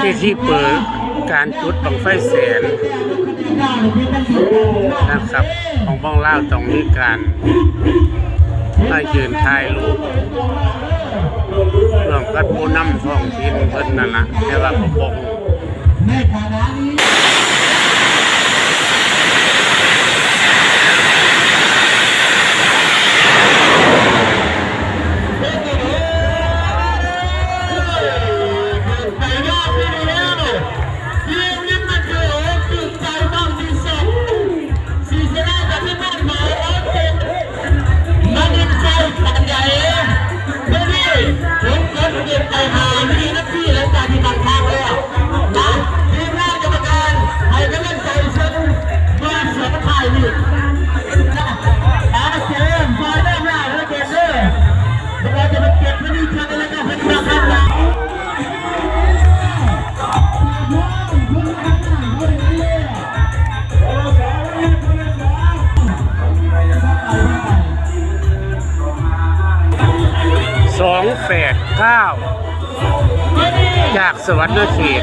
ພິທີເປີດການຈຸດບັ້ງໄຟແສນນະຄັບ ຂອງບ້ອງລາວຕ້ອງມີການມາຢືນຖ່າຍຮູບຮ່ວມກັບຜູ້ນຳທ້ອງຖິ່ນເພິ່ນນັ້ນລະ ແຕ່ວ່າກໍບໍ່ຮູ້. ສອງແປດເກົ້າ ຈາກສະຫວັນນະເຂດ.